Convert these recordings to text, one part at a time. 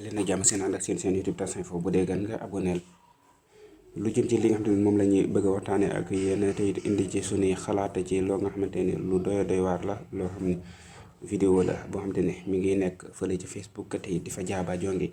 leen a jàmm seen ànd ak seen YouTube Tas Info bu dee gan nga aboneel lu jëm ci li nga xam ne moom la ñuy bëgg a waxtaane ak yéen te it indi ci suñuy xalaat ci loo nga xamante ne lu doy waar la loo xam ne vidéo la boo xamante ne mi ngi nekk fële ci Facebook te it di fa jaaba jongi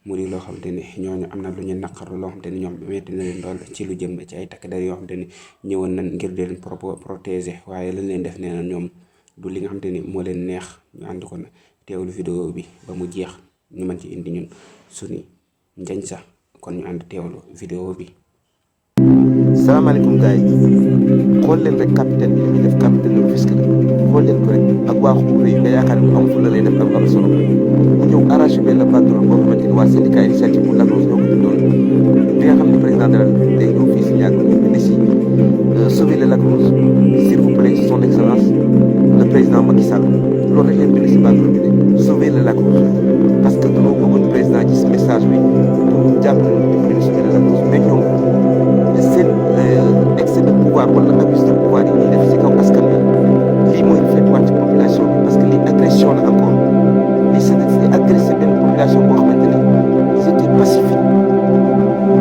mu di loo xamante ne ñooñu am na lu ñu naqarlu loo xamante ne ñoom metti na leen lool ci lu jëm ci ay takk der yoo xamante ne ñëwoon nañ ngir di leen protéger waaye lañ leen def nee na ñoom du li nga xamante ni moo leen neex ñu ànd ko na teewlu vidéo bi ba mu jeex ñu mën ci indi ñun suñu njañ sax kon ñu ànd teewlu vidéo bi. salaamaaleykum gars yi xool leen rek capitaine bi li muy def capitaine de Rufisque la xool leen ko rek ak waa Xumure yi nga yaakaar ne am fu la lay def am solo mu ñëw arraché benn banderole boo xamante ni waa syndicat yi sàcc pour Lac Rose ñoo ko bindoon bi nga xam ne président de la République day ñëw fii si ñàkk ñu bind si sauver le Lac Rose s'il vous plaît son excellence le président Macky Sall loolu rek leen bind si banderole bi ne sauver le Lac Rose parce que dañoo bëggoon président ci message bi pour jàpp bind sauver le Lac Rose mais ñoom seen excès de pouvoir wala abus de pouvoir yi ñuy def si kaw askan bi lii mooy fekkuwaat ci population bi parce que lii agression la encore lii c'est agressé benn population boo xamante ne ils étaient pacifiques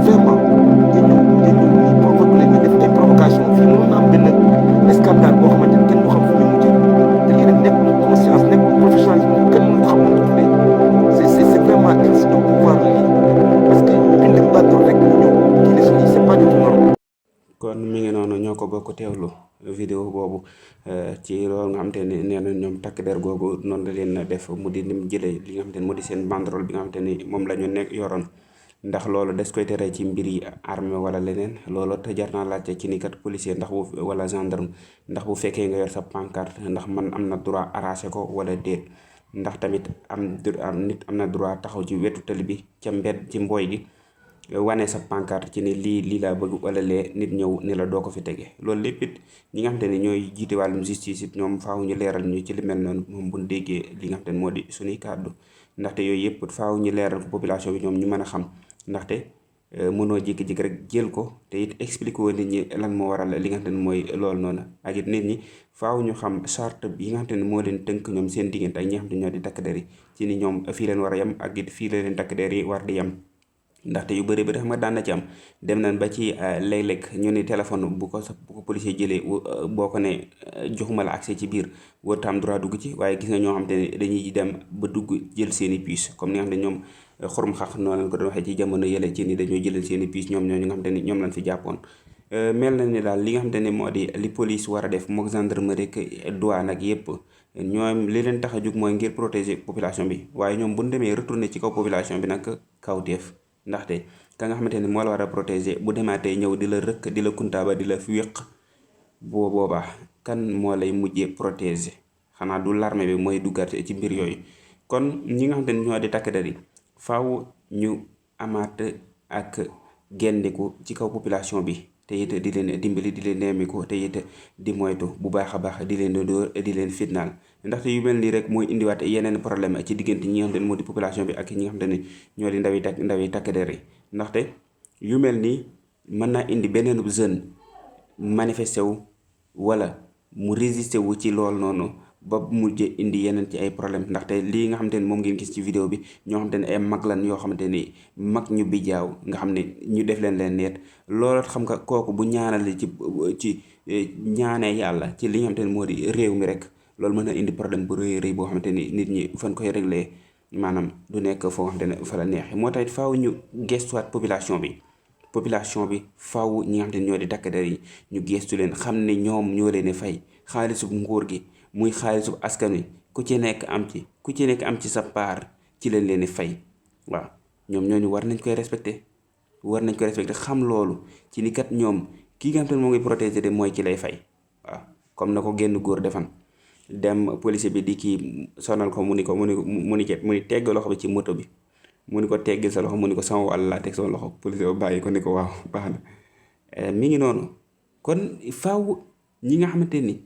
vraiment ñu provoqué leen ñu def ay provocation fii mënoon na am benn scandale boo xamante ne kenn du xam fu muy mujjee te lii rek nekkul conscience nekkul professionnalisme kenn mu xam nu tuddee c'est vraiment excès de pouvoir la lii parce que bind bàttoor rek ñu ñëw kii ne suñuy c'est pas du tout normal. kon mi ngi noonu ñoo ko bokk teewlu vidéo boobu ci loolu nga xamante ne nee na ñoom takk der googu noonu la leen def mu di nim jëlee li nga xamante ne moo di seen banderole bi nga xamante ni moom la ñu nekk yoroon ndax loolu des koy tere ci mbir yi armée wala leneen loolu te jar naa laajte ci ni kat policier ndax bu wala gendarme ndax bu fekkee nga yor sa pancarte ndax man am na droit arraché ko wala déet ndax tamit nit am na droit taxaw ci wetu tali bi ca mbedd ci mbooy gi wane sa pancarte ci ni lii laa bëgg wala lee nit ñëw ni la doo ko fi tege loolu lépp it ñi nga xamante ne ñooy jiite wàllum justice it ñoom faaw ñu leeral ñu ci li mel noonu moom bu ñu déggee li nga xamante ne moo di suñuy kàddu ndaxte yooyu yëpp faaw ñu leeral ko population bi ñoom ñu mën a xam ndaxte mënoo jékki-jékki rek jël ko te it expliqué woon nit ñi lan moo waral li nga xamante ne mooy loolu noonu ak it nit ñi faaw ñu xam charte bi nga xamante ne moo leen tënk ñoom seen diggante ak ñi nga xamante ne ñoo di takk der yi ci ni ñoom fii leen war a yem ak it fii la leen takk der yi war di yem. ndaxte yu bëri xam nga daan na ci am dem nañ ba ci léeg-léeg ñu ni téléphone bu ko policier jëlee boo ko ne joxuma la accès ci biir warut am droit dugg ci waaye gis nga ñoo xam te ne dañuy dem ba dugg jël seen i puce comme ni nga xam ne ñoom xorom xax noonu lañ ko doon waxee ci jamono yële ci ni dañoo jëlal seen i puce ñoom ñooñu nga xam te ne ñoom lañ fi jàppoon mel na ni daal li nga xam te ne moo di li police war a def mook gendarmerie ak douane ak yëpp ñoom li leen tax a jug mooy ngir protéger population bi waaye ñoom bu ñu demee retourner ci kaw population bi nag kawteef ndaxte ka nga xamante ni moo la war a protéger bu demaatee ñëw di la rëkk di la kuntaaba di la fi wéq boo boobaa kan moo lay mujjee protéger xanaa du l'armée bi mooy duggaat ci mbir yooyu kon ñi nga xamante ni ñoo di takk der yi faaw ñu amaat ak gendiku ci kaw population bi te it di leen dimbali di leen nemmiku te it di moytu bu baax a baax di leen dóor di leen fitnaal ndaxte yu mel nii rek mooy indiwaat yeneen problème ci diggante ñi nga xamante ne moo di population bi ak ñi nga xamante ne ñoo di ndawi takk der yi ndaxte yu mel nii mën naa indi beneen jeune manifesté wu wala mu résister wu ci lool noonu ba mujj indi yeneen ci ay problème ndaxte lii nga xamante ne moom ngeen gis ci vidéo bi ñoo xamante ne ay mag lan yoo xamante ni mag ñu bijaaw nga xam ne ñu def leen neet loolu xam nga kooku bu ñaanale ci ñaanee yàlla ci li nga xamante ne moo di réew mi rek loolu mën na indi problème bu rëy boo xamante ni nit ñi fan koy réglé maanaam du nekk foo xamante ne fa la neexee moo tax faaw ñu gestuwaat population bi faaw ñi nga xamante ne ñoo di takk der yi ñu gestu leen xam ne ñoom ñoo leen fay xaalisub nguur gi muy xaalisub askan wi ku ci nekk am ci sa part ci leen di fay waaw ñoom ñooñu war nañ koy respecté xam loolu ci ni kat ñoom kii nga xamante ne moo ngi protéger de mooy ci lay fay waaw comme na ko génn góor defan dem policier bi di kii sonal ko mu ni tegg loxo bi ci moto bi mu ni ko teggil sa loxo mu ni ko sama wàll laa teg sama loxo policier ba bàyyi ko ni ko waaw baax na mi ngi noonu kon faaw ñi nga xamante ni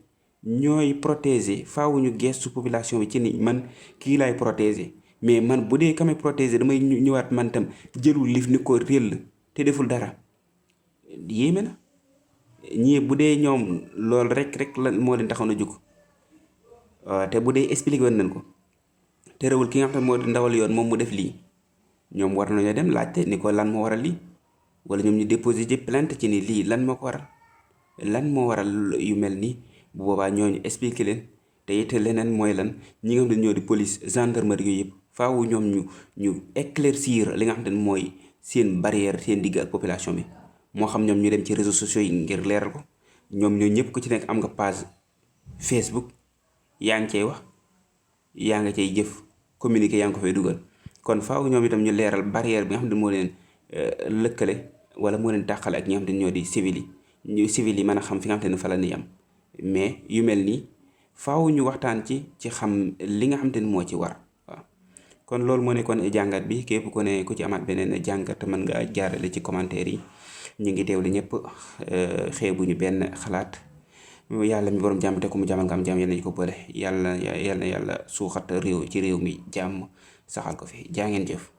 ñooy protéger faaw ñu gestu population bi ci ni man kii laay protéger mais man bu dee kamay protéger damay ñëwaat man tam jëlul lif ni ko réel te deful dara yéeme na ñii bu dee ñoom loolu rek la moo leen taxoon a jóg te bu dee expliqué woon nañ ko terewul ki nga xam ne moo di ndawal yoon moom mu def lii ñoom war nañoo dem laajte ni ko lan moo waral lii, wala ñoom ñu déposé ji plainte ci ni lii lan moo ko waral, lan moo waral yu mel nii. bu boobaa ñooñu expliqué leen. te it leneen mooy lan, ñi nga xam ne ñoo di police gendarmerie yooyu yëpp faaw ñoom ñu éclaircir li nga xam ne mooy seen barrière seen digg ak population bi. moo xam ñoom ñu dem ci réseaux sociaux yi ngir leeral ko. ñoom ñoo ñëpp ku ci nekk am nga page Facebook, yaa ngi cay wax, yaa nga cay jëf, communiqué yaa ngi ko fay dugal. kon faaw ñoom itam ñu leeral barrière bi nga xam ne moo leen lëkkale wala moo leen tàqale ak ñi nga xam ne ñoo di civil yi. ñu civil yi mën a xam fi nga xam ne fa la ñuy am. mais yu mel nii faaw ñu waxtaan ci xam li nga xam te ne moo ci war. waaw kon loolu moo nekkoon jàngat bi. képp ku ne ku ci amaat beneen jàngat mën nga jaarale ci commentaire yi. ñu ngi teewlu ñëpp, xeebuñu benn xalaat. yàlla mi borom jàmm te ku mu jàmmal nga am jàmm yal nañu ko bëre. yàlla suuxat réew ci réew mi jàmm saxal ko fi. jaa ngeen jëf.